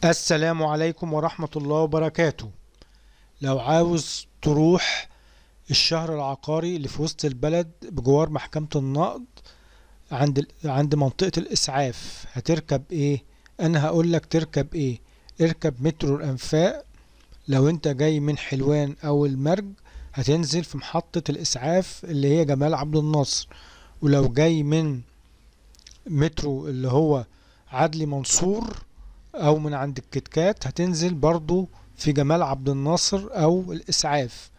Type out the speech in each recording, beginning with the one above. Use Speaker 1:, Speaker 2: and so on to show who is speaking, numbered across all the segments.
Speaker 1: السلام عليكم ورحمة الله وبركاته. لو عاوز تروح الشهر العقاري اللي في وسط البلد بجوار محكمة النقض عند منطقة الإسعاف، هتركب ايه؟ انا هقولك تركب ايه. اركب مترو الأنفاق. لو انت جاي من حلوان او المرج هتنزل في محطة الإسعاف اللي هي جمال عبد الناصر، ولو جاي من مترو اللي هو عدلي منصور او من عند الكتكات هتنزل برضو في جمال عبد الناصر او الإسعاف.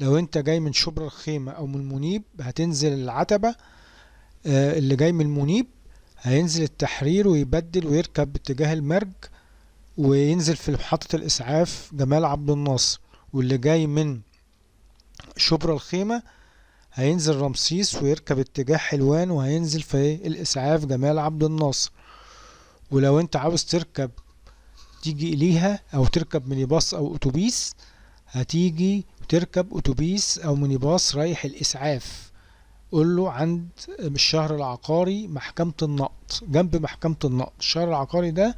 Speaker 1: لو انت جاي من شبرا الخيمة او من المنيب هتنزل العتبة، اللي جاي من المنيب هينزل التحرير ويبدل ويركب باتجاه المرج وينزل في محطة الإسعاف جمال عبد الناصر، واللي جاي من شبرا الخيمة هينزل رمسيس ويركب اتجاه حلوان وهينزل في الإسعاف جمال عبد الناصر. ولو انت عاوز تركب تيجي إليها أو تركب ميني باص أو أتوبيس، هتيجي تركب أتوبيس أو ميني باص رايح الإسعاف، قول له عند الشهر العقاري محكمة النقض، جنب محكمة النقض. الشهر العقاري ده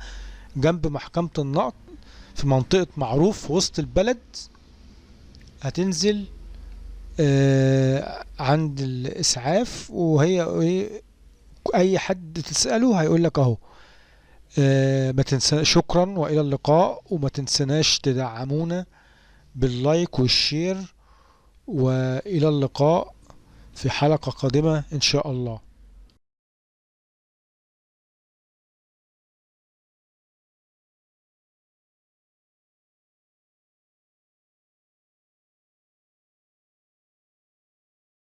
Speaker 1: جنب محكمة النقض في منطقة معروف في وسط البلد. هتنزل عند الإسعاف، وهي أي حد تسأله هيقول لك أهو. ما تنسى، شكرا وإلى اللقاء، وما تنسناش تدعمونا بال like وال share، وإلى اللقاء في حلقة قادمة إن شاء الله.